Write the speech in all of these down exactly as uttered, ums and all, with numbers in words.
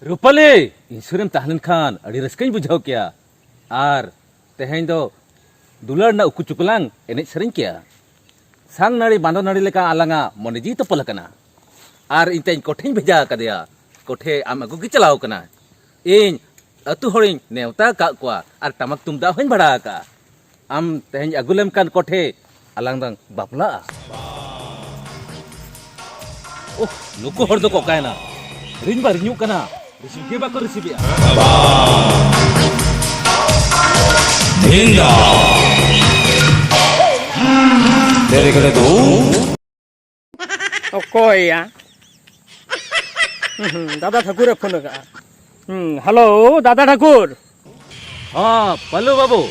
ᱨᱩᱯᱟᱞᱤ, ᱤᱧ ᱥᱩᱨ ᱨᱮᱢ ᱛᱟᱦᱮᱸ ᱞᱮᱱᱠᱷᱟᱱ ᱟᱹᱰᱤ ᱨᱟᱹᱥᱠᱟᱹᱧ ᱵᱩᱡᱷᱟᱹᱣ ᱠᱮᱭᱟ᱾ ᱟᱨ ᱛᱮᱦᱮᱧ ᱫᱚ ᱫᱩᱞᱟᱹᱲ ᱨᱮᱱᱟᱜ ᱩᱠᱩ ᱪᱩᱠᱩ ᱞᱟᱝ ᱮᱱᱮᱡ ᱥᱮᱨᱮᱧ ᱠᱮᱭᱟ᱾ ᱥᱟᱝ ᱱᱟᱹᱲᱤ ᱵᱟᱸᱫᱚ ᱱᱟᱹᱲᱤ ᱞᱮᱠᱟ ᱟᱞᱟᱝᱟᱜ ᱢᱚᱱᱮ ᱡᱤᱣᱤ ᱛᱚᱯᱚᱞ ᱟᱠᱟᱱᱟ᱾ ᱟᱨ ᱤᱧ ᱛᱮᱧ ᱠᱚᱴᱷᱮᱧ ᱵᱷᱮᱡᱟ ᱟᱠᱟᱫᱮᱭᱟ, ᱠᱚᱴᱷᱮ ᱟᱢ ᱟᱹᱜᱩ ᱜᱮ ᱪᱟᱞᱟᱣ ᱠᱟᱱᱟ᱾ ᱤᱧ ᱟᱹᱛᱩ ᱦᱚᱲᱤᱧ ᱱᱮᱣᱛᱟ ᱟᱠᱟᱫ ᱠᱚᱣᱟ ᱟᱨ ᱴᱟᱢᱟᱠ ᱛᱩᱢᱫᱟᱜ ᱦᱚᱸᱧ ᱵᱷᱟᱲᱟ ᱟᱠᱟᱫᱼᱟ᱾ ᱟᱢ ᱛᱮᱦᱮᱧ ᱟᱹᱜᱩ ᱞᱮᱢ ᱠᱷᱟᱱ ᱠᱚᱴᱷᱮ ᱟᱞᱟᱝ ᱫᱚᱝ ᱵᱟᱯᱞᱟᱜᱼᱟ᱾ ᱳᱦ, ᱱᱩᱠᱩ ᱦᱚᱲ ᱫᱚᱠᱚ ᱚᱠᱟᱭᱮᱱᱟ? ᱨᱤᱧ ᱵᱟ ᱨᱤᱧᱩᱜ ᱠᱟᱱᱟ, ᱨᱤᱥᱤᱵᱷ ᱜᱮ ᱵᱟᱠᱚ ᱨᱤᱥᱤᱵᱷᱮᱜᱼᱟ᱾ ᱫᱷᱤᱱᱫᱟ᱾ ᱛᱮᱨᱮ ᱠᱟᱴᱮ ᱫᱩ᱾ ᱚᱠᱚᱭᱭᱟ? ᱦᱩᱸ, ᱫᱟᱫᱟ ᱴᱷᱟᱹᱠᱩᱨᱮ ᱯᱷᱳᱱ ᱟᱠᱟᱫᱼᱟ᱾ ᱦᱩᱸ, ᱦᱮᱞᱳ, ᱫᱟᱫᱟ ᱴᱷᱟᱹᱠᱩᱨ᱾ ᱦᱚᱸ, ᱯᱟᱞᱩ ᱵᱟᱹᱵᱩ,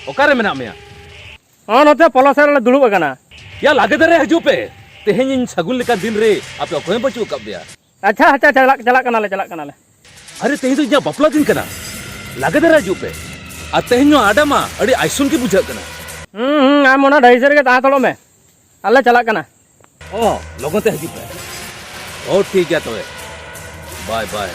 ᱚᱠᱟᱨᱮ ᱢᱮᱱᱟᱜ ᱢᱮᱭᱟ? ᱦᱚᱸ, ᱱᱚᱛᱮ ᱯᱚᱞᱟ ᱥᱮᱫ ᱨᱮᱞᱮ ᱫᱩᱲᱩᱵ ᱟᱠᱟᱱᱟ᱾ ᱭᱟ, ᱞᱟᱜᱮ ᱫᱷᱟᱨᱮ ᱦᱤᱡᱩᱜ ᱯᱮ᱾ ᱛᱮᱦᱮᱧ ᱤᱧ ᱥᱟᱹᱜᱩᱱ ᱞᱮᱠᱟᱱ ᱫᱤᱱ ᱨᱮ ᱟᱯᱮ ᱚᱠᱚᱭ ᱦᱚᱸ ᱵᱟᱹᱪᱩᱜ ᱟᱠᱟᱫ ᱯᱮᱭᱟ᱾ ᱟᱪᱪᱷᱟ, ᱟᱪᱪᱷᱟ, ᱪᱟᱞᱟᱜ, ᱪᱟᱞᱟᱜ ᱠᱟᱱᱟᱞᱮ, ᱪᱟᱞᱟᱜ ᱠᱟᱱᱟᱞᱮ᱾ ᱟᱨᱮ, ᱛᱮᱦᱮᱧ ᱫᱚ ᱤᱧᱟᱹᱜ ᱵᱟᱯᱞᱟ ᱫᱤᱱ ᱠᱟᱱᱟ᱾ ᱞᱟᱜᱮ ᱫᱷᱟᱨᱟ ᱦᱤᱡᱩᱜ ᱯᱮ᱾ ᱟᱨ ᱛᱮᱦᱮᱧ ᱱᱚᱣᱟ ᱟᱰᱟ ᱢᱟ ᱟᱹᱰᱤ ᱟᱭᱥᱩᱱ ᱜᱮ ᱵᱩᱡᱷᱟᱹᱜ ᱠᱟᱱᱟ᱾ ᱦᱩᱸ, ᱦᱩᱸ, ᱟᱢ ᱚᱱᱟ ᱰᱟᱹᱦᱤ ᱥᱮᱫ ᱨᱮᱜᱮ ᱛᱟᱦᱮᱸ ᱦᱟᱛᱟᱲᱚᱜ ᱢᱮ᱾ ᱟᱞᱮ ᱪᱟᱞᱟᱜ ᱠᱟᱱᱟ᱾ ᱚ, ᱞᱚᱜᱚᱱ ᱛᱮ ᱦᱤᱡᱩᱜ ᱯᱮ᱾ ᱚ, ᱴᱷᱤᱠ ᱜᱮᱭᱟ ᱛᱚᱵᱮ᱾ ᱵᱟᱭ, ᱵᱟᱭ᱾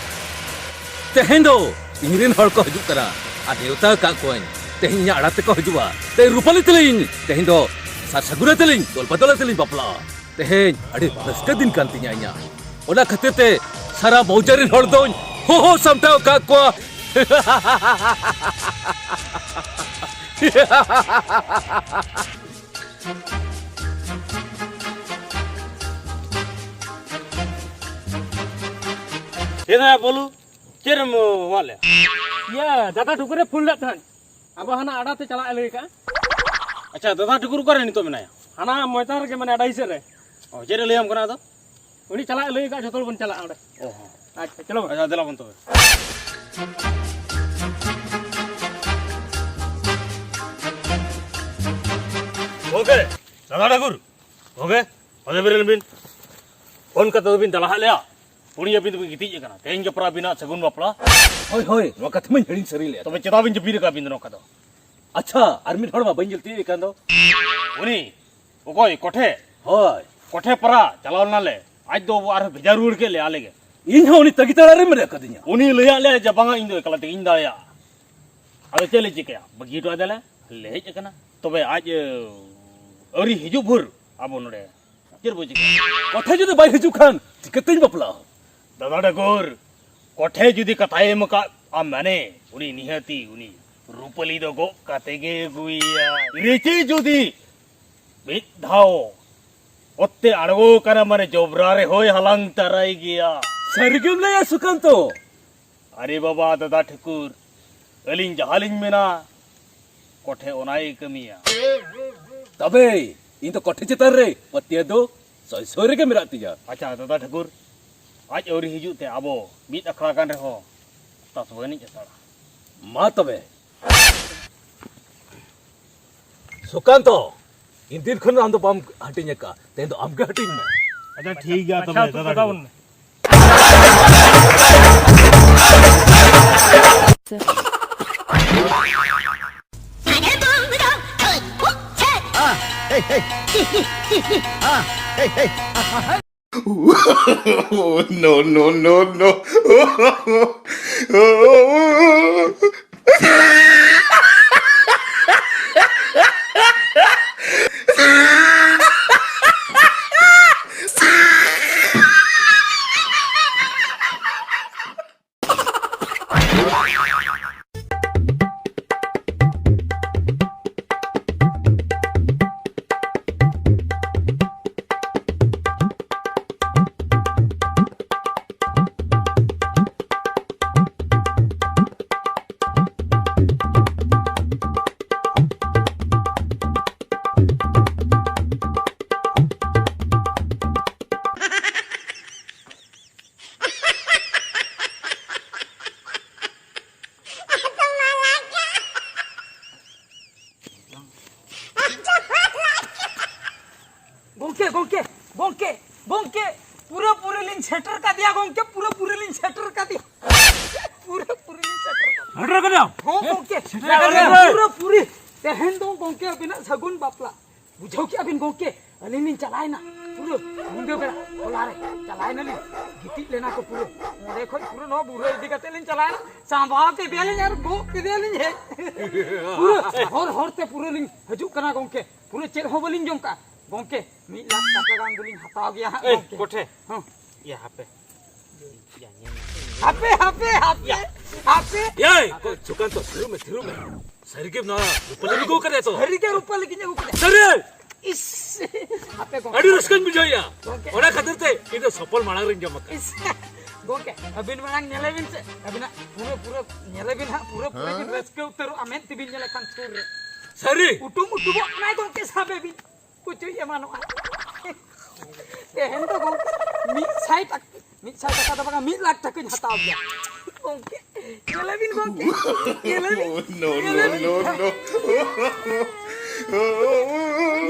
ᱛᱮᱦᱮᱧ ᱫᱚ ᱤᱧ ᱨᱮᱱ ᱦᱚᱲ ᱠᱚ ᱦᱤᱡᱩᱜ ᱠᱟᱱᱟ᱾ ᱟᱨ ᱱᱮᱣᱛᱟ ᱟᱠᱟᱫ ᱠᱚᱣᱟᱧ᱾ ᱛᱮᱦᱮᱧ ᱤᱧᱟᱹᱜ ᱟᱲᱟ ᱛᱮᱠᱚ ᱦᱤᱡᱩᱜᱼᱟ᱾ ᱛᱮᱦᱮᱧ ᱨᱩᱯᱟᱞᱤ ᱛᱮᱞᱤᱧ, ᱛᱮᱦᱮᱧ ᱫᱚ ᱥᱟᱨ ᱥᱟᱹᱜᱩᱱ ᱛᱮᱞᱤᱧ, ᱫᱚᱞ ᱵᱟᱫᱚᱞ ᱛᱮᱞᱤᱧ ᱵᱟᱯᱞᱟᱜᱼᱟ᱾ ᱛᱮᱦᱮᱧ ᱟᱹᱰᱤ ᱨᱟᱹᱥᱠᱟᱹ ᱫᱤᱱ ᱠᱟᱱ ᱛᱤᱧᱟ ᱤᱧᱟᱹᱜ᱾ ᱚᱱᱟ ᱠᱷᱟᱹᱛᱤᱨ ᱛᱮ ᱥᱟᱨᱟ ᱢᱚᱣᱡᱟ ᱨᱮᱱ ᱦᱚᱲ ᱫᱚᱧ ᱦᱚᱦᱚ ᱥᱟᱢᱴᱟᱣ ᱟᱠᱟᱫ ᱠᱚᱣᱟ᱾ ᱪᱮᱫ ᱭᱟ ᱵᱚᱞᱩ? ᱪᱮᱫ ᱮᱢ ᱦᱚᱦᱚᱣᱟᱫ ᱞᱮᱭᱟ? ᱤᱭᱟᱹ, ᱫᱟᱫᱟ ᱴᱷᱩᱠᱩᱨᱮ ᱯᱷᱳᱱ ᱞᱮᱫ ᱛᱟᱦᱮᱸᱫ᱾ ᱟᱵᱚ ᱦᱟᱱᱟ ᱟᱲᱟ ᱛᱮ ᱪᱟᱞᱟᱜ ᱮ ᱞᱟᱹᱭ ᱠᱟᱜᱼᱟ᱾ ᱟᱪᱪᱷᱟ, ᱫᱟᱫᱟ ᱴᱷᱩᱠᱩᱨ ᱚᱠᱟᱨᱮ ᱱᱤᱛᱚᱜ ᱢᱮᱱᱟᱭᱟ? ᱦᱟᱱᱟ ᱢᱚᱭᱫᱟᱱ ᱨᱮᱜᱮ ᱢᱮᱱᱟᱭᱟ, ᱰᱟᱹᱦᱤ ᱥᱮᱫ ᱨᱮ᱾ ᱚ, ᱪᱮᱫ ᱮ ᱞᱟᱹᱭᱟᱢ ᱠᱟᱱᱟ ᱟᱫᱚ? ᱩᱱᱤ ᱪᱟᱞᱟᱜ ᱮ ᱞᱟᱹᱭ ᱠᱟᱜᱼᱟ, ᱡᱷᱚᱛᱚ ᱦᱚᱲ ᱵᱚᱱ ᱪᱟᱞᱟᱜᱼᱟ ᱚᱸᱰᱮ᱾ ᱚ ᱦᱚᱸ᱾ ᱟᱪᱪᱷᱟ, ᱪᱚᱞᱚ ᱵᱚᱱ᱾ ᱟᱪᱪᱷᱟ, ᱫᱮᱞᱟ ᱵᱚᱱ ᱛᱚᱵᱮ᱾ ᱜᱚᱝᱠᱮ, ᱫᱟᱫᱟ ᱴᱷᱟᱹᱠᱩᱨ, ᱜᱚᱝᱠᱮ, ᱚᱸᱰᱮ ᱵᱮᱨᱮᱞ ᱵᱤᱱ᱾ ᱯᱷᱳᱱ ᱠᱟᱛᱮ ᱫᱚᱵᱤᱱ ᱫᱟᱞᱟ ᱦᱟᱫ ᱞᱮᱭᱟ᱾ ᱯᱩᱱᱭᱟᱹ ᱵᱤᱱ ᱫᱚᱵᱤᱱ ᱜᱤᱛᱤᱡ ᱟᱠᱟᱱᱟ᱾ ᱛᱮᱦᱮᱧ ᱜᱮ ᱯᱚᱨᱟ ᱟᱹᱵᱤᱱᱟᱜ ᱥᱟᱹᱜᱩᱱ ᱵᱟᱯᱞᱟ᱾ ᱦᱳᱭ, ᱦᱳᱭ, ᱱᱚᱣᱟ ᱠᱟᱛᱷᱟ ᱢᱟᱧ ᱦᱤᱲᱤᱧ ᱥᱟᱹᱨᱤ ᱞᱮᱫ᱾ ᱛᱚᱵᱮ ᱪᱮᱫᱟᱜ ᱵᱤᱱ ᱡᱟᱹᱯᱤᱫ ᱟᱠᱟᱫ ᱟᱹᱵᱤᱱ ᱫᱚ ᱱᱚᱝᱠᱟ ᱫᱚ? ᱟᱪᱪᱷᱟ, ᱟᱨ ᱢᱤᱫ ᱦᱚᱲ ᱢᱟ ᱵᱟᱹᱧ ᱧᱮᱞ ᱛᱤᱭᱳᱜ ᱮ ᱠᱟᱱ ᱫᱚ᱾ ᱩᱱᱤ ᱚᱠᱚᱭ? ᱠᱚᱴᱷᱮ? ᱦᱳᱭ᱾ ᱠᱚᱴᱷᱮ ᱯᱟᱨᱟ ᱪᱟᱞᱟᱣ ᱞᱮᱱᱟᱞᱮ᱾ ᱟᱡ ᱫᱚ ᱟᱵᱚ ᱟᱨᱦᱚᱸ ᱵᱷᱮᱡᱟ ᱨᱩᱣᱟᱹᱲ ᱠᱮᱫ ᱞᱮᱭᱟ ᱟᱞᱮ ᱜᱮ᱾ ᱤᱧ ᱦᱚᱸ ᱩᱱᱤ ᱛᱟᱹᱜᱤ ᱛᱟᱲᱟ ᱨᱮ ᱢᱮᱱᱟᱜ ᱠᱟᱫᱤᱧᱟ᱾ ᱩᱱᱤ ᱞᱟᱹᱭᱟᱫ ᱞᱮᱭᱟ ᱡᱮ ᱵᱟᱝᱟ, ᱤᱧ ᱫᱚ ᱮᱠᱞᱟ ᱛᱮᱜᱮᱧ ᱫᱟᱲᱮᱭᱟᱜᱼᱟ᱾ ᱟᱫᱚ ᱪᱮᱫ ᱞᱮ ᱪᱤᱠᱟᱹᱭᱟ? ᱵᱟᱹᱜᱤ ᱦᱚᱴᱚ ᱟᱫᱮᱭᱟᱞᱮ, ᱞᱮ ᱦᱮᱡ ᱟᱠᱟᱱᱟ᱾ ᱛᱚᱵᱮ ᱟᱡ, ᱮ, ᱟᱹᱣᱨᱤ ᱦᱤᱡᱩᱜ ᱵᱷᱳᱨ ᱟᱵᱚ ᱱᱚᱰᱮ ᱪᱮᱫ ᱵᱚ ᱪᱤᱠᱟᱹᱭᱟ? ᱠᱚᱴᱷᱮ ᱡᱩᱫᱤ ᱵᱟᱭ ᱦᱤᱡᱩᱜ ᱠᱷᱟᱱ ᱪᱤᱠᱟᱹᱛᱮᱧ ᱵᱟᱯᱞᱟᱜᱼᱟ? ᱫᱟᱫᱟ ᱴᱷᱟᱹᱠᱩᱨ, ᱠᱚᱴᱷᱮ ᱡᱩᱫᱤ ᱠᱟᱛᱷᱟᱭ ᱮᱢ ᱟᱠᱟᱫ ᱟᱢ ᱢᱟᱱᱮ, ᱩᱱᱤ ᱱᱤᱦᱟᱹᱛᱤ ᱩᱱᱤ ᱨᱩᱯᱟᱹᱞᱤ ᱫᱚ ᱜᱚᱜ ᱠᱟᱛᱮ ᱜᱮ ᱟᱹᱜᱩᱭᱮᱭᱟ᱾ ᱨᱤᱪᱤ ᱡᱩᱫᱤ ᱢᱤᱫ ᱫᱷᱟᱣ ᱚᱛ ᱛᱮ ᱟᱬᱜᱚ ᱠᱟᱱᱟ ᱢᱟᱱᱮ ᱡᱚᱵᱽᱨᱟ ᱨᱮᱦᱚᱸᱭ ᱦᱟᱞᱟᱝ ᱛᱟᱨᱟᱭ ᱜᱮᱭᱟ᱾ ᱥᱟᱹᱨᱤᱜᱮᱢ ᱞᱟᱹᱭᱟ ᱥᱩᱠᱟᱱᱛᱚ? ᱟᱨᱮ ᱵᱟᱵᱟ ᱫᱟᱫᱟ ᱴᱷᱟᱹᱠᱩᱨ, ᱟᱹᱞᱤᱧ ᱡᱟᱦᱟᱸ ᱞᱤᱧ ᱢᱮᱱᱟ ᱠᱚᱴᱷᱮ ᱚᱱᱟᱭ ᱠᱟᱹᱢᱤᱭᱟ᱾ ᱛᱚᱵᱮ ᱤᱧ ᱫᱚ ᱠᱚᱴᱷᱮ ᱪᱮᱛᱟᱱ ᱨᱮ ᱯᱟᱹᱛᱭᱟᱹᱣ ᱫᱚ ᱥᱚᱭ ᱥᱚᱭ ᱨᱮᱜᱮ ᱢᱮᱱᱟᱜ ᱛᱤᱧᱟ᱾ ᱟᱪᱪᱷᱟ ᱫᱟᱫᱟ ᱴᱷᱟᱹᱠᱩᱨ, ᱟᱡ ᱟᱹᱣᱨᱤ ᱦᱤᱡᱩᱜ ᱛᱮ ᱟᱵᱚ ᱢᱤᱫ ᱟᱠᱷᱲᱟ ᱜᱟᱱ ᱨᱮᱦᱚᱸ ᱛᱟᱥ ᱵᱚ ᱮᱱᱮᱡ ᱦᱟᱛᱟᱲᱟ᱾ ᱢᱟ ᱛᱚᱵᱮ᱾ ᱥᱩᱠᱟᱱᱛᱚ, ᱤᱧ ᱫᱤᱱ ᱠᱷᱚᱱ ᱟᱢ ᱫᱚ ᱵᱟᱢ ᱦᱟᱹᱴᱤᱧ ᱟᱠᱟᱫᱼᱟ, ᱛᱮᱦᱮᱧ ᱫᱚ ᱟᱢ ᱜᱮ ᱦᱟᱹᱴᱤᱧ ᱢᱮ᱾ ᱟᱪᱪᱷᱟ, ᱴᱷᱤᱠ ᱜᱮᱭᱟ ᱛᱚᱵᱮ, ᱟᱪᱪᱷᱟ, ᱫᱟᱫᱟ ᱛᱚᱵᱮ ᱴᱷᱟᱹᱠᱩᱨ᱾ ᱵᱚᱱ Oh, no, no, no, no. ᱜᱚᱝᱠᱮ, ᱜᱚᱝᱠᱮ, ᱜᱚᱝᱠᱮ, ᱜᱚᱝᱠᱮ, ᱯᱩᱨᱟᱹ ᱯᱩᱨᱤ ᱞᱤᱧ ᱥᱮᱴᱮᱨ ᱠᱟᱫᱮᱭᱟ ᱜᱚᱝᱠᱮ, ᱯᱩᱨᱟᱹ ᱯᱩᱨᱤ ᱞᱤᱧ ᱥᱮᱴᱮᱨ ᱠᱟᱫᱮᱭᱟ᱾ ᱯᱩᱨᱟᱹ ᱯᱩᱨᱤ ᱞᱤᱧ ᱥᱮᱴᱮᱨ ᱠᱟᱫᱮᱭᱟ᱾ ᱥᱮᱴᱮᱨ ᱠᱟᱫᱟᱢ? ᱦᱚᱸ ᱜᱚᱝᱠᱮ᱾ ᱥᱮᱴᱮᱨ ᱠᱟᱫᱮᱭᱟ? ᱯᱩᱨᱟᱹ ᱯᱩᱨᱤ᱾ ᱛᱮᱦᱮᱧ ᱫᱚ ᱜᱚᱝᱠᱮ ᱟᱹᱵᱤᱱᱟᱜ ᱥᱟᱹᱜᱩᱱ ᱵᱟᱯᱞᱟ᱾ ᱵᱩᱡᱷᱟᱹᱣ ᱠᱮᱜᱼᱟ ᱵᱤᱱ ᱜᱚᱝᱠᱮ? ᱟᱹᱞᱤᱧ ᱞᱤᱧ ᱪᱟᱞᱟᱣᱮᱱᱟ, ᱯᱩᱨᱟᱹ ᱧᱤᱫᱟᱹ ᱵᱮᱲᱟ ᱴᱚᱞᱟ ᱨᱮ ᱪᱟᱞᱟᱣᱮᱱᱟᱞᱤᱧ᱾ ᱜᱤᱛᱤᱡ ᱞᱮᱱᱟ ᱠᱚ ᱯᱩᱨᱟᱹ᱾ ᱚᱸᱰᱮ ᱠᱷᱚᱱ ᱯᱩᱨᱟᱹ ᱱᱚᱣᱟ ᱵᱩᱨᱟᱹ ᱤᱫᱤ ᱠᱟᱛᱮ ᱞᱤᱧ ᱪᱟᱞᱟᱣᱮᱱᱟ, ᱥᱟᱢᱵᱟᱣ ᱠᱮᱫᱮᱭᱟᱞᱤᱧ ᱟᱨ ᱜᱚᱜ ᱠᱮᱫᱮᱭᱟᱞᱤᱧ ᱦᱮᱡ᱾ ᱯᱩᱨᱟᱹ ᱦᱚᱨ ᱦᱚᱨ ᱛᱮ ᱯᱩᱨᱟᱹ ᱞᱤᱧ ᱦᱤᱡᱩᱜ ᱠᱟᱱᱟ ᱜᱚᱝᱠᱮ, ᱯᱩᱨᱟᱹ ᱪᱮᱫ ᱦᱚᱸ ᱵᱟᱹᱞᱤᱧ ᱡᱚᱢ ᱠᱟᱜᱼᱟ ᱜᱚᱝᱠᱮ᱾ ᱢᱤᱫ ᱞᱟᱠᱷ ᱴᱟᱠᱟ ᱜᱟᱱ ᱫᱚᱞᱤᱧ ᱦᱟᱛᱟᱣ ᱜᱮᱭᱟ ᱦᱟᱸᱜ ᱮᱭ, ᱜᱚᱝᱠᱮ᱾ ᱠᱚᱴᱷᱮ᱾ ᱦᱚᱸ᱾ ᱤᱭᱟᱹ, ᱦᱟᱯᱮ᱾ ᱦᱟᱯᱮ, ᱦᱟᱯᱮ, ᱦᱟᱯᱮ, ᱦᱟᱯᱮ᱾ ᱮᱭ, ᱥᱩᱠᱟᱱᱛᱚ, ᱛᱷᱤᱨᱩ ᱢᱮ, ᱛᱷᱤᱨᱩ ᱢᱮ᱾ ᱥᱟᱹᱨᱤ ᱜᱮ ᱱᱚᱣᱟ ᱨᱩᱯᱟᱹᱞᱤ ᱟᱹᱜᱩ ᱠᱟᱫᱮᱭᱟ ᱛᱚ? ᱥᱟᱹᱨᱤ ᱜᱮ ᱨᱩᱯᱟᱹᱞᱤ ᱜᱤᱧ ᱟᱹᱜᱩ ᱠᱟᱫᱮᱭᱟ᱾ ᱥᱟᱹᱨᱤ! ᱤᱥ, ᱦᱟᱯᱮ ᱜᱚᱝᱠᱮ᱾ ᱟᱹᱰᱤ ᱨᱟᱹᱥᱠᱟᱹᱧ ᱵᱩᱡᱷᱟᱹᱣᱮᱫᱼᱟ᱾ ᱜᱚᱝᱠᱮ᱾ ᱚᱱᱟ ᱠᱷᱟᱹᱛᱤᱨ ᱛᱮ ᱤᱧ ᱫᱚ ᱥᱚᱯᱚᱞ ᱢᱟᱲᱟᱝ ᱨᱤᱧ ᱡᱚᱢ ᱟᱠᱟᱫ᱾ ᱤᱥ, ᱜᱚᱝᱠᱮ, ᱟᱹᱵᱤᱱ ᱢᱟᱲᱟᱝ ᱧᱮᱞᱮ ᱵᱤᱱ ᱥᱮ, ᱟᱹᱵᱤᱱᱟᱜ ᱯᱩᱨᱟᱹ, ᱯᱩᱨᱟᱹ ᱧᱮᱞᱮ ᱵᱤᱱ ᱦᱟᱸᱜ, ᱯᱩᱨᱟᱹ, ᱯᱩᱨᱟᱹ ᱵᱤᱱ ᱨᱟᱹᱥᱠᱟᱹ ᱩᱛᱟᱹᱨᱚᱜᱼᱟ ᱢᱮᱫ ᱛᱮᱵᱤᱱ ᱧᱮᱞᱮ ᱠᱷᱟᱱ ᱥᱩᱨ ᱨᱮ᱾ ᱥᱟᱹᱨᱤ? ᱩᱴᱩᱢ ᱩᱴᱩᱢᱚᱜ ᱠᱟᱱᱟᱭ ᱜᱚᱝᱠᱮ, ᱥᱟᱵᱮ ᱵᱤᱱ᱾ ᱠᱩᱪᱩᱭ ᱮᱢᱟᱱᱚᱜᱼᱟ᱾ ᱛᱮᱦᱮᱧ ᱫᱚ ᱜᱚᱝᱠᱮ ᱢᱤᱫ ᱥᱟᱭ ᱴᱟᱠᱟ, ᱢᱤᱫ ᱥᱟᱭ ᱴᱟᱠᱟ ᱫᱚ ᱵᱟᱝᱟ, ᱢᱤᱫ ᱞᱟᱠᱷ ᱴᱟᱠᱟᱧ ᱦᱟᱛᱟᱣ ᱜᱮᱭᱟ᱾ ᱜᱚᱝᱠᱮ, ᱧᱮᱞᱮ ᱵᱤᱱ ᱜᱚᱝᱠᱮ, ᱧᱮᱞᱮ ᱵᱤᱱ, no, no, ᱧᱮᱞᱮ ᱵᱤᱱ᱾ No, no.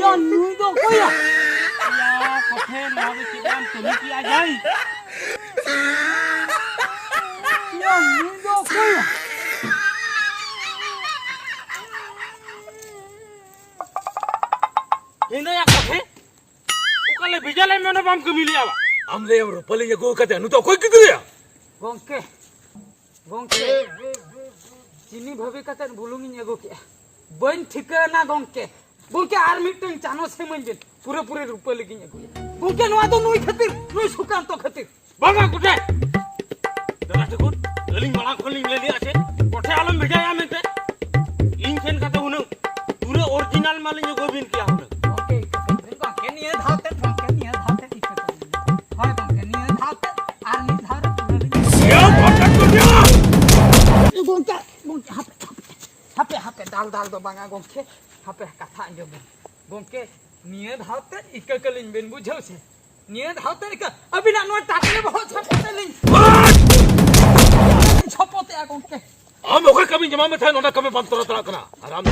ᱭᱟ, ᱱᱩᱭ ᱫᱚ ᱚᱠᱚᱭᱟ? ᱭᱟ, ᱠᱚᱴᱷᱮ, ᱱᱚᱣᱟ ᱫᱚ ᱪᱮᱫ ᱮᱢ ᱠᱟᱹᱢᱤ ᱠᱮᱜᱼᱟ ᱡᱟᱭ? ᱭᱟ, ᱱᱩᱭ ᱫᱚ ᱚᱠᱚᱭᱟ? ᱦᱤᱱᱟᱹᱭᱟ ᱠᱚᱴᱷᱮ, ᱚᱠᱟ ᱞᱮ ᱵᱷᱮᱡᱟ ᱞᱮ ᱢᱮᱱᱟ ᱵᱟᱢ ᱠᱟᱹᱢᱤ ᱞᱮᱭᱟ ᱵᱟ? ᱟᱢ ᱞᱟᱹᱭᱟᱢ ᱨᱩᱯᱟᱹᱞᱤᱧ ᱟᱹᱜᱩ ᱟᱠᱟᱫᱮᱭᱟ, ᱱᱩᱭ ᱫᱚ ᱚᱠᱚᱭ ᱜᱤᱫᱽᱨᱟᱹᱭᱟ? ᱜᱚᱝᱠᱮ, ᱜᱚᱝᱠᱮ, ᱪᱤᱱᱤ ᱵᱷᱟᱹᱵᱤ ᱠᱟᱛᱮ ᱵᱩᱞᱩᱝ ᱤᱧ ᱟᱹᱜᱩ ᱠᱮᱜᱼᱟ, ᱵᱟᱹᱧ ᱴᱷᱤᱠᱟᱹᱱᱟ ᱜᱚᱝᱠᱮ᱾ ᱜᱚᱝᱠᱮ, ᱟᱨ ᱢᱤᱫᱴᱟᱝ ᱪᱟᱱᱚᱥ ᱮᱢᱟᱹᱧ ᱵᱤᱱ, ᱯᱩᱨᱟᱹ ᱯᱩᱨᱤ ᱨᱩᱯᱟᱹᱞᱤ ᱜᱤᱧ ᱟᱹᱜᱩᱭᱟ᱾ ᱜᱚᱝᱠᱮ, ᱱᱚᱣᱟ ᱫᱚ ᱱᱩᱭ ᱠᱷᱟᱹᱛᱤᱨ, ᱱᱩᱭ ᱥᱩᱠᱟᱱᱛᱚ ᱠᱷᱟᱹᱛᱤᱨ᱾ ᱵᱟᱝᱟ ᱠᱚᱴᱷᱮ! ᱫᱟᱫᱟ ᱴᱷᱟᱹᱠᱩᱨ, ᱟᱹᱞᱤᱧ ᱢᱟᱲᱟᱝ ᱠᱷᱚᱱ ᱞᱤᱧ ᱞᱟᱹᱭ ᱞᱮᱜᱼᱟ ᱪᱮ, ᱠᱚᱴᱷᱮ ᱟᱞᱚᱢ ᱵᱷᱮᱡᱟᱭᱟ ᱢᱮᱱᱛᱮ᱾ ᱤᱧ ᱴᱷᱮᱱ ᱠᱷᱟᱱ ᱫᱚ ᱦᱩᱱᱟᱹᱝ ᱯᱩᱨᱟᱹ original ᱢᱟᱞᱤᱧ ᱟᱹᱜᱩ ᱟᱹᱵᱤᱱ ᱠᱮᱭᱟ ᱦᱩᱱᱟᱹᱝ᱾ ᱜᱚᱝᱠᱮ, ᱜᱚᱝᱠᱮ, ᱱᱤᱭᱟᱹ ᱫᱷᱟᱣ ᱛᱮ, ᱜᱚᱝᱠᱮ, ᱱᱤᱭᱟᱹ ᱫᱷᱟᱣ ᱛᱮ ᱴᱷᱤᱠ ᱠᱟᱛᱮ ᱞᱤᱧ ᱞᱟᱹᱭᱟ᱾ ᱦᱳᱭ ᱜᱚᱝᱠᱮ, ᱱᱤᱭᱟᱹ ᱫᱷᱟᱣ ᱛᱮ ᱟᱨ ᱢᱤᱫ ᱫᱷᱟᱣ ᱨᱮ ᱯᱩᱨᱟᱹ ᱞᱤᱧ ᱭᱟ, ᱯᱟᱴᱟ ᱠᱚ ᱭᱟ! ᱜᱚᱝᱠᱮ, ᱜᱚᱝᱠᱮ, ᱦᱟᱯᱮ, ᱦᱟᱯᱮ, ᱦᱟᱯᱮ, ᱫᱟᱞ, ᱫᱟᱞ ᱫᱚ ᱵᱟᱝᱟ ᱜᱚᱝᱠᱮ, ᱦᱟᱯᱮ ᱠᱟᱛᱷᱟ ᱟᱸᱡᱚᱢ ᱵᱤᱱ᱾ ᱜᱚᱝᱠᱮ, ᱱᱤᱭᱟᱹ ᱫᱷᱟᱣ ᱛᱮ ᱤᱠᱟᱹ ᱠᱟᱹᱞᱤᱧ ᱵᱤᱱ, ᱵᱩᱡᱷᱟᱹᱣ ᱥᱮ? ᱱᱤᱭᱟᱹ ᱫᱷᱟᱣ ᱛᱮ ᱤᱠᱟᱹ, ᱟᱹᱵᱤᱱᱟᱜ ᱱᱚᱣᱟ ᱴᱟᱴᱠᱟ ᱵᱚᱦᱚᱜ ᱪᱷᱟᱯᱚ ᱛᱮᱞᱤᱧ ᱪᱷᱟᱯᱚ ᱛᱮᱜᱼᱟ ᱜᱚᱝᱠᱮ᱾ ᱟᱢ ᱚᱠᱟ ᱠᱟᱹᱢᱤ ᱡᱚᱢᱟ ᱢᱮ ᱛᱟᱦᱮᱸ, ᱱᱚᱰᱮ ᱠᱟᱹᱢᱤ ᱵᱟᱢ ᱛᱚᱨᱟ ᱛᱟᱲᱟᱜ ᱠᱟᱱᱟ᱾ ᱟᱨ ᱟᱢ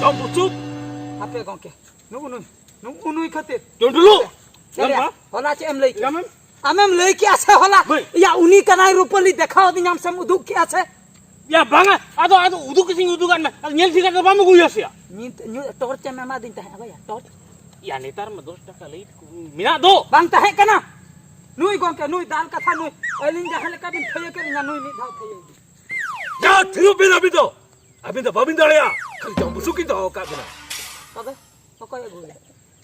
ᱡᱚᱢ ᱵᱩᱪᱩᱫ᱾ ᱦᱟᱯᱮ ᱜᱚᱝᱠᱮ, ᱱᱩᱜᱼᱩ ᱱᱩᱭ, ᱱᱩᱜᱼᱩ ᱱᱩᱭ ᱠᱷᱟᱹᱛᱤᱨ᱾ ᱪᱩᱰᱞᱩ! ᱪᱮᱫ ᱭᱟ? ᱦᱚᱞᱟ ᱪᱮᱫ ᱮᱢ ᱞᱟᱹᱭ ᱠᱮᱜᱼᱟ? ᱟᱢᱮᱢ ᱞᱟᱹᱭ ᱠᱮᱜᱼᱟ ᱥᱮ ᱦᱚᱞᱟ? ᱵᱟᱹᱧ᱾ ᱭᱟ, ᱩᱱᱤ ᱠᱟᱱᱟᱭ ᱨᱩᱯᱟᱹᱞᱤ, ᱫᱮᱠᱷᱟᱣ ᱟᱹᱫᱤᱧᱟᱢ ᱥᱮᱢ ᱩᱫᱩᱜ ᱠᱮᱜᱼᱟ ᱥᱮ? ᱭᱟ, ᱵᱟᱝᱟ, ᱟᱫᱚ, ᱟᱫᱚ ᱩᱫᱩᱜ ᱜᱮᱥᱮᱧ ᱩᱫᱩᱜᱟᱫ ᱢᱮ᱾ ᱟᱫᱚ ᱧᱮᱞ ᱴᱷᱤᱠ ᱠᱟᱛᱮ ᱵᱟᱢ ᱟᱹᱜᱩᱭᱟ ᱥᱮ ᱭᱟ? ᱧᱤᱛ-, ᱧᱩ-, torch ᱮᱢ ᱮᱢᱟᱫᱤᱧ ᱛᱟᱦᱮᱸᱫ, ᱵᱟᱭᱟ, torch᱾ ᱭᱟ, ᱱᱮᱛᱟᱨ ᱢᱟ ᱫᱚᱥ ᱴᱟᱠᱟ light ᱠᱚ ᱢᱮᱱᱟᱜ ᱫᱚ᱾ ᱵᱟᱝ ᱛᱟᱦᱮᱸ ᱠᱟᱱᱟ᱾ ᱱᱩᱭ ᱜᱚᱝᱠᱮ, ᱱᱩᱭ ᱫᱟᱞ ᱠᱟᱛᱷᱟ ᱱᱩᱭ᱾ ᱟᱹᱞᱤᱧ ᱡᱟᱦᱟᱸ ᱞᱮᱠᱟ ᱵᱤᱱ ᱛᱷᱟᱹᱭᱟᱹ ᱠᱮᱫ ᱞᱤᱧᱟ, ᱱᱩᱭ ᱢᱤᱫ ᱫᱷᱟᱣ ᱛᱷᱟᱹᱭᱟᱹ ᱤᱫᱤ᱾ ᱡᱟ, ᱛᱷᱤᱨᱚᱜ ᱵᱤᱱ ᱟᱹᱵᱤᱱ ᱫᱚ᱾ ᱟᱹᱵᱤᱱ ᱫᱚ ᱵᱟᱹᱵᱤᱱ ᱫᱟᱲᱮᱭᱟᱜᱼᱟ᱾ ᱠᱷᱟᱹᱞᱤ ᱡᱚᱢ ᱵᱩᱥᱩᱵ ᱠᱤᱱ ᱫᱚᱦᱚ ᱟᱠᱟᱫ ᱵᱤᱱᱟ᱾ ᱛᱚᱵᱮ ᱚᱠᱚᱭ ᱟᱹᱜᱩᱭᱟ?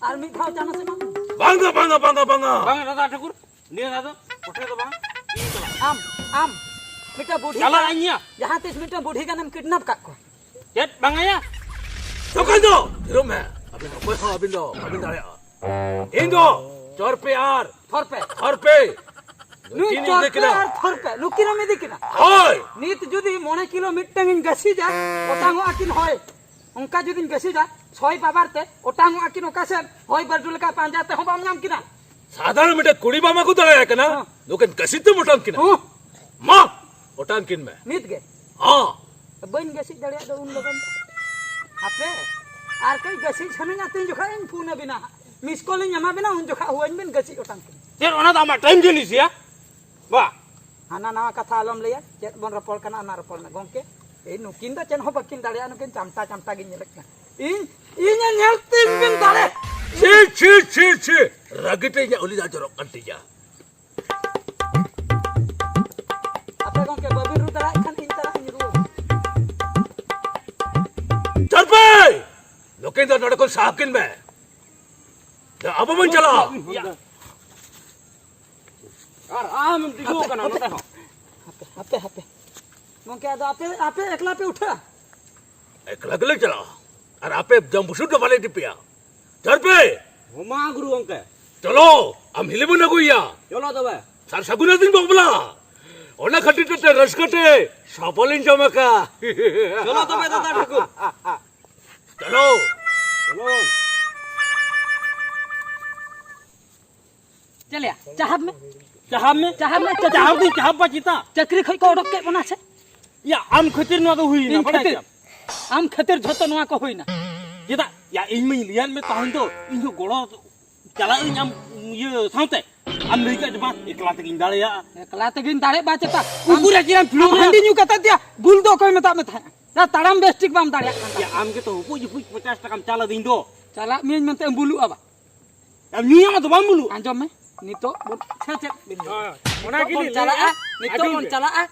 ᱟᱨ ᱢᱤᱫ ᱫᱷᱟᱣ ᱪᱟᱱᱥ ᱮᱢᱟ᱾ ᱵᱟᱝᱟ, ᱵᱟᱝᱟ, ᱵᱟᱝᱟ, ᱵᱟᱝᱟ᱾ ᱵᱟᱝᱟ ᱫᱟᱫᱟ ᱴᱷᱟᱹᱠᱩᱨ, ᱱᱤᱭᱟᱹ ᱫᱷᱟᱣ ᱫᱚ ᱠᱚᱴᱷᱮ ᱫᱚ ᱵᱟᱝ᱾ ᱤᱧ ᱪᱟᱞᱟᱜᱼᱟ᱾ ᱟᱢ, ᱟᱢ ᱢᱤᱫᱴᱟᱝ ᱵᱩᱰᱷᱤ ᱪᱟᱞᱟᱜ ᱠᱟᱱ, ᱤᱧ ᱭᱟ᱾ ᱡᱟᱦᱟᱸ ᱛᱤᱥ ᱢᱤᱫᱴᱟᱝ ᱵᱩᱰᱷᱤ ᱜᱟᱱᱮᱢ ᱠᱤᱰᱱᱟᱯ ᱠᱟᱜ ᱠᱚᱣᱟ᱾ ᱪᱮᱫ ᱵᱟᱝᱟ ᱭᱟ? ᱫᱚᱠᱟᱱ ᱫᱚ ᱛᱷᱤᱨᱚᱜ ᱢᱮ᱾ ᱟᱹᱵᱤᱱ ᱚᱠᱚᱭ ᱦᱚᱸ ᱟᱹᱵᱤᱱ ᱫᱚ ᱵᱟᱹᱵᱤᱱ ᱫᱟᱲᱮᱭᱟᱜᱼᱟ᱾ ᱤᱧ ᱫᱚ ᱪᱚᱨ ᱯᱮ ᱟᱨ ᱛᱷᱚᱨ ᱯᱮ᱾ ᱛᱷᱚᱨ ᱯᱮ᱾ ᱱᱩᱭ ᱱᱩᱠᱤᱱ ᱪᱚᱨ ᱤᱫᱤ ᱯᱮ ᱠᱤᱱᱟ᱾ ᱟᱨ ᱛᱷᱚᱨ ᱯᱮ᱾ ᱱᱩᱠᱤᱱ ᱮᱢ ᱤᱫᱤ ᱠᱤᱱᱟ᱾ ᱦᱳᱭ᱾ ᱱᱤᱛ ᱡᱩᱫᱤ ᱢᱚᱬᱮ ᱠᱤᱞᱳ ᱢᱤᱫᱴᱟᱝ ᱤᱧ ᱜᱟᱹᱥᱤᱡᱟ, ᱚᱴᱟᱝᱚᱜᱼᱟ ᱠᱤᱱ ᱦᱚᱭ᱾ ᱚᱱᱠᱟ ᱡᱩᱫᱤᱧ ᱜᱟᱹᱥᱤᱡᱟ, ᱥᱚᱭ ᱯᱟᱣᱟᱨ ᱛᱮ ᱚᱴᱟᱝᱚᱜᱼᱟ ᱠᱤᱱ ᱚᱠᱟ ᱥᱮᱫ, ᱦᱚᱭ ᱵᱟᱹᱨᱰᱩ ᱞᱮᱠᱟ ᱯᱟᱸᱡᱟ ᱛᱮᱦᱚᱸ ᱵᱟᱢ ᱧᱟᱢ ᱠᱤᱱᱟ᱾ ᱥᱟᱫᱷᱟᱨᱚᱱ ᱢᱤᱫᱴᱮᱱ ᱠᱩᱲᱤ ᱵᱟᱢ ᱟᱹᱜᱩ ᱫᱟᱲᱮᱭᱟᱭ ᱠᱟᱱᱟ, ᱦᱚᱸ᱾ ᱱᱩᱠᱤᱱ ᱜᱟᱹᱥᱤ ᱛᱮᱢ ᱚᱴᱟᱝ ᱠᱤᱱᱟ᱾ ᱦᱚᱸ᱾ ᱢᱟ, ᱚᱴᱟᱝ ᱠᱤᱱ ᱢᱮ᱾ ᱱᱤᱛ ᱜᱮ? ᱦᱚᱸ᱾ ᱵᱟᱹᱧ ᱜᱟᱹᱥᱤᱡ ᱫᱟᱲᱮᱭᱟᱜ ᱫᱚ ᱩᱱ ᱞᱚᱜᱚᱱ ᱫᱚ᱾ ᱦᱟᱯᱮ, ᱟᱨ ᱠᱟᱹᱡ ᱜᱟᱹᱥᱤᱡ ᱥᱟᱱᱟᱧᱟ, ᱛᱤᱱ ᱡᱚᱠᱷᱟᱜ ᱤᱧ ᱯᱷᱳᱱ ᱟᱵᱤᱱᱟ ᱦᱟᱸᱜ᱾ ᱢᱤᱥ ᱠᱚᱞ ᱤᱧ ᱮᱢᱟ ᱵᱤᱱᱟ, ᱩᱱ ᱡᱚᱠᱷᱟᱜ ᱦᱩᱣᱟᱹᱧ ᱵᱤᱱ ᱜᱟᱹᱥᱤᱡ ᱚᱴᱟᱝ ᱠᱤᱱ᱾ ᱪᱮᱫ, ᱚᱱᱟ ᱫᱚ ᱟᱢᱟᱜ ᱴᱟᱭᱤᱢ ᱡᱤᱱᱤᱥ ᱭᱟ? ᱵᱟ᱾ ᱦᱟᱱᱟ ᱱᱟᱣᱟ ᱠᱟᱛᱷᱟ ᱟᱞᱚᱢ ᱞᱟᱹᱭᱟ, ᱪᱮᱫ ᱵᱚᱱ ᱨᱚᱯᱚᱲ ᱠᱟᱱᱟ ᱚᱱᱟ ᱨᱚᱯᱚᱲ ᱢᱮ᱾ ᱜᱚᱝᱠᱮ, ᱮᱭ ᱱᱩᱠᱤᱱ ᱫᱚ ᱪᱮᱫ ᱦᱚᱸ ᱵᱟᱹᱠᱤᱱ ᱫᱟᱲᱮᱭᱟᱜᱼᱟ, ᱱᱩᱠᱤᱱ ᱪᱟᱢᱴᱟ ᱪᱟᱢᱴᱟ ᱜᱤᱧ ᱧᱮᱞᱮᱫ ᱠᱤᱱᱟ᱾ ᱤᱧ, ᱤᱧᱮ ᱧᱮᱞ ᱛᱤᱧ ᱵᱤᱱ ᱫᱟᱲᱮ᱾ ᱪᱷᱤ, ᱪᱷᱤ, ᱪᱷᱤ, ᱪᱷᱤ᱾ ᱨᱟᱹᱜᱤ ᱛᱮ ᱤᱧᱟᱹᱜ ᱩᱞᱤ ᱫᱟᱜ ᱡᱚᱨᱚᱜ ᱠᱟᱱ ᱛᱤᱧᱟ᱾ ᱟᱯᱮ ᱜᱚᱝᱠᱮ ᱵᱟᱹᱵᱤᱱ ᱨᱩ ᱫᱟᱲᱮᱭᱟᱜ ᱠᱷᱟᱱ ᱤᱧ ᱪᱟᱞᱟᱜ ᱤᱧ ᱨᱩ᱾ ᱪᱟᱨᱯᱟᱭ! ᱱᱩᱠᱤᱱ ᱫᱚ ᱱᱚᱰᱮ ᱠᱷᱚᱱ ᱥᱟᱦᱟ ᱠᱤᱱ ᱢᱮ᱾ ᱫᱮ, ᱟᱵᱚ ᱵᱚᱱ ᱪᱟᱞᱟᱜᱼᱟ᱾ ᱭᱟ᱾ ᱟᱨ ᱟᱢ ᱛᱤᱸᱜᱩ ᱟᱠᱟᱱᱟ ᱱᱚᱛᱮ ᱦᱚᱸ᱾ ᱦᱟᱯᱮ, ᱦᱟᱯᱮ, ᱦᱟᱯᱮ᱾ ᱜᱚᱝᱠᱮ, ᱟᱫᱚ ᱟᱯᱮ, ᱟᱯᱮ ᱮᱠᱞᱟ ᱯᱮ ᱩᱴᱷᱟᱹᱜᱼᱟ? ᱮᱠᱞᱟ ᱜᱮᱞᱮ ᱪᱟᱞᱟᱜᱼᱟ᱾ ᱟᱨ ᱟᱯᱮ ᱡᱚᱢ ᱵᱩᱥᱩᱵ ᱫᱚ ᱵᱟᱞᱮ ᱤᱫᱤ ᱯᱮᱭᱟ᱾ ᱪᱟᱞ ᱯᱮ᱾ ᱦᱚᱸ ᱢᱟ ᱜᱩᱨᱩ ᱜᱚᱝᱠᱮ᱾ ᱪᱚᱞᱚ, ᱟᱢ ᱦᱤᱞᱤ ᱵᱚᱱ ᱟᱹᱜᱩᱭᱟ᱾ ᱪᱚᱞᱚ ᱛᱚᱵᱮ᱾ ᱥᱟᱨ ᱥᱟᱹᱜᱩᱱ ᱫᱤᱱ ᱵᱟᱯᱞᱟ᱾ ᱚᱱᱟ ᱠᱷᱟᱹᱛᱤᱨ ᱛᱮ ᱨᱟᱹᱥᱠᱟᱹ ᱛᱮ ᱥᱟᱯᱷᱟ ᱞᱤᱧ ᱡᱚᱢ ᱟᱠᱟᱫ᱾ ᱪᱚᱞᱚ ᱛᱚᱵᱮ ᱫᱟᱫᱟ ᱴᱷᱟᱹᱠᱩᱨ᱾ ᱪᱚᱞᱚ᱾ ᱪᱚᱞᱚ᱾ ᱪᱮᱫ ᱞᱮᱭᱟ? ᱪᱟᱦᱟᱵ ᱢᱮ᱾ ᱪᱟᱦᱟᱵ ᱢᱮ᱾ ᱪᱟᱦᱟᱵ ᱢᱮ, ᱪᱟᱦᱟᱵ ᱫᱩᱧ ᱪᱟᱦᱟᱵ ᱵᱟ ᱪᱮᱛᱟ᱾ ᱪᱟᱹᱠᱨᱤ ᱠᱷᱚᱡ ᱠᱚ ᱚᱰᱚᱠ ᱠᱮᱫ ᱵᱚᱱᱟ ᱥᱮ? ᱭᱟ, ᱟᱢ ᱠᱷᱟᱹᱛᱤᱨ ᱱᱚᱣᱟ ᱫᱚ ᱦᱩᱭ ᱮᱱᱟ, ᱤᱧ ᱵᱟᱲᱟᱭ ᱠᱷᱟᱹᱛᱤᱨ? ᱠᱮᱫᱟᱢ? ᱟᱢ ᱠᱷᱟᱹᱛᱤᱨ ᱡᱷᱚᱛᱚ ᱱᱚᱣᱟ ᱠᱚ ᱦᱩᱭᱱᱟ᱾ ᱪᱮᱫᱟᱜ? ᱭᱟ, ᱤᱧ ᱢᱟᱧ ᱞᱟᱹᱭᱟᱫ ᱢᱮ ᱛᱟᱦᱮᱸ ᱫᱚ, ᱤᱧ ᱦᱚᱸ ᱜᱚᱲᱚ ᱪᱟᱞᱟᱜ ᱟᱹᱧ ᱟᱢ ᱤᱭᱟᱹ ᱥᱟᱶᱛᱮ᱾ ᱟᱢ ᱞᱟᱹᱭ ᱠᱮᱫ ᱡᱮ ᱵᱟᱝ, ᱮᱠᱞᱟ ᱛᱮᱜᱤᱧ ᱫᱟᱲᱮᱭᱟᱜᱼᱟ᱾ ᱮᱠᱞᱟ ᱛᱮᱜᱤᱧ ᱫᱟᱲᱮᱭᱟᱜ ᱵᱟ ᱪᱮᱛᱟ? ᱩᱠᱩᱨ ᱟᱹᱠᱤᱨ ᱟᱢ ᱟᱢ ᱯᱷᱤᱨᱟᱹᱣ ᱦᱟᱺᱰᱤ ᱧᱩ ᱠᱟᱛᱮ ᱫᱤᱭᱟ, ᱵᱩᱞ ᱫᱚ ᱚᱠᱚᱭ ᱢᱮᱛᱟᱜ ᱢᱮ ᱛᱟᱦᱮᱸᱫ? ᱭᱟ, ᱛᱟᱲᱟᱢ ᱵᱮᱥ ᱴᱷᱤᱠ ᱵᱟᱢ ᱫᱟᱲᱮᱭᱟᱜ ᱠᱟᱱ ᱛᱟᱦᱮᱸᱫ᱾ ᱭᱟ, ᱟᱢ ᱜᱮᱛᱚ ᱦᱩᱯᱩᱡ ᱦᱩᱯᱩᱡ ᱯᱚᱪᱟᱥ ᱴᱟᱠᱟᱢ ᱪᱟᱞ ᱟᱹᱫᱤᱧ ᱫᱚ᱾ ᱪᱟᱞᱟᱜ ᱢᱤᱭᱟᱹᱧ ᱢᱮᱱᱛᱮ ᱮᱢ ᱵᱩᱞᱩᱜᱼᱟ ᱵᱟ? ᱟᱨ ᱧᱩᱭᱟᱢ ᱟᱫᱚ ᱵᱟᱢ ᱵᱩᱞᱩᱜ? ᱟᱸᱡᱚᱢ ᱢᱮ, ᱱᱤᱛᱚᱜ ᱵᱚᱱ ᱪᱮᱫ ᱪᱮᱫ ᱵᱤᱱ ᱞᱟᱹᱭᱟ? ᱦᱳᱭ, ᱚᱱᱟ ᱱᱤᱛᱚᱜ ᱜᱮᱞᱤᱧ ᱵᱚᱱ ᱪᱟᱞᱟᱜᱼᱟ, ᱞᱟᱹᱭᱮᱫᱼᱟ᱾ ᱱᱤᱛᱚᱜ ᱟᱸᱡᱚᱢ ᱵᱚᱱ ᱵᱤᱱ᱾ ᱪᱟᱞᱟᱜᱼᱟ,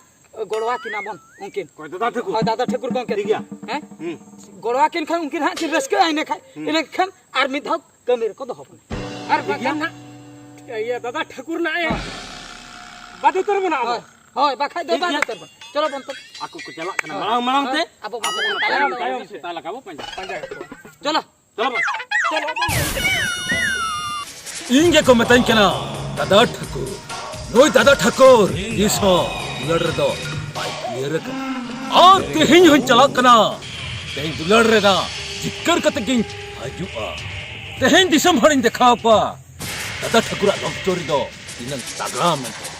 ᱜᱚᱲᱚᱣᱟ ᱠᱤᱱᱟ ᱵᱚᱱ ᱩᱱᱠᱤᱱ᱾ ᱚᱠᱚᱭ ᱫᱟᱫᱟ ᱴᱷᱟᱹᱠᱩᱨ? ᱦᱳᱭ, ᱫᱟᱫᱟ ᱴᱷᱟᱹᱠᱩᱨ ᱜᱚᱢᱠᱮ᱾ ᱴᱷᱤᱠ ᱜᱮᱭᱟ᱾ ᱦᱮᱸ? ᱦᱩᱸ᱾ ᱜᱚᱲᱚᱣᱟ ᱠᱤᱱ ᱠᱷᱟᱱ ᱩᱱᱠᱤᱱ ᱦᱟᱸᱜ ᱠᱤᱱ ᱨᱟᱹᱥᱠᱟᱹᱜᱼᱟ, ᱤᱱᱟᱹ ᱠᱷᱟᱡ, ᱦᱩᱸ᱾ ᱤᱱᱟᱹ ᱠᱷᱟᱱ ᱟᱨ ᱢᱤᱫ ᱫᱷᱟᱣ ᱠᱟᱹᱢᱤ ᱨᱮᱠᱚ ᱫᱚᱦᱚ ᱵᱚᱱᱟ᱾ ᱟᱨ ᱴᱷᱤᱠ ᱜᱮᱭᱟ᱾ ᱵᱟᱠᱷᱟᱱ ᱦᱟᱸᱜ, ᱤᱭᱟᱹ, ᱫᱟᱫᱟ ᱴᱷᱟᱹᱠᱩᱨ ᱱᱟᱜ ᱮ ᱦᱳᱭ᱾ ᱵᱟᱫ ᱩᱛᱟᱹᱨ ᱵᱚᱱᱟ ᱟᱵᱚ᱾ ᱦᱳᱭ, ᱦᱳᱭ, ᱵᱟᱠᱷᱟᱡ ᱫᱚ ᱴᱷᱤᱠ ᱵᱟᱫ ᱜᱮᱭᱟ᱾ ᱩᱛᱟᱹᱨ ᱵᱚᱱᱟ᱾ ᱪᱚᱞᱚ ᱵᱚᱱ ᱛᱚ᱾ ᱟᱠᱚ ᱠᱚ ᱪᱟᱞᱟᱜ ᱠᱟᱱᱟ ᱦᱳᱭ᱾ ᱢᱟᱲᱟᱝ ᱢᱟᱲᱟᱝ ᱛᱮ᱾ ᱦᱳᱭ, ᱟᱵᱚ ᱵᱚᱱ ᱟᱵᱚ ᱵᱚᱱ ᱪᱟᱞᱟᱜ ᱛᱟᱭᱚᱢ ᱠᱟᱱᱟ᱾ ᱛᱟᱭᱚᱢ ᱛᱮ᱾ ᱥᱮᱛᱟ ᱞᱮᱠᱟ ᱵᱚ ᱯᱟᱸᱡᱟ᱾ ᱯᱟᱸᱡᱟ ᱠᱟᱠᱚᱣᱟ᱾ ᱪᱚᱞᱚ᱾ ᱪᱚᱞᱚ ᱵᱚᱱ᱾ ᱤᱧ ᱜᱮᱠᱚ ᱢᱮᱛᱟᱧ ᱠᱟᱱᱟ ᱫᱟᱫᱟ ᱴᱷᱟᱹᱠᱩᱨ᱾ ᱱᱩᱭ ᱫᱟᱫᱟ ᱴᱷᱟᱹᱠᱩᱨ ᱛᱤᱥ ᱦᱚᱸ ᱫᱩᱞᱟᱹᱲ ᱨᱮᱫᱚ ᱵᱟᱭ ᱯᱷᱟᱹᱭᱟᱹᱨ ᱟᱠᱟᱱᱟ᱾ ᱟᱨ ᱛᱮᱦᱮᱧ ᱦᱚᱸᱧ ᱪᱟᱞᱟᱜ ᱠᱟᱱᱟ᱾ ᱛᱮᱦᱮᱧ ᱫᱩᱞᱟᱹᱲ ᱨᱮᱱᱟᱜ ᱡᱤᱛᱠᱟᱹᱨ ᱠᱟᱛᱮ ᱜᱤᱧ ᱦᱤᱡᱩᱜᱼᱟ᱾ ᱛᱮᱦᱮᱧ ᱫᱤᱥᱚᱢ ᱦᱚᱲᱤᱧ ᱫᱮᱠᱷᱟᱣ ᱠᱚᱣᱟ ᱫᱟᱫᱟ ᱴᱷᱟᱹᱠᱩᱨᱟᱜ love story ᱫᱚ ᱛᱤᱱᱟᱹᱜ ᱛᱟᱜᱲᱟ ᱢᱮᱱᱛᱮ᱾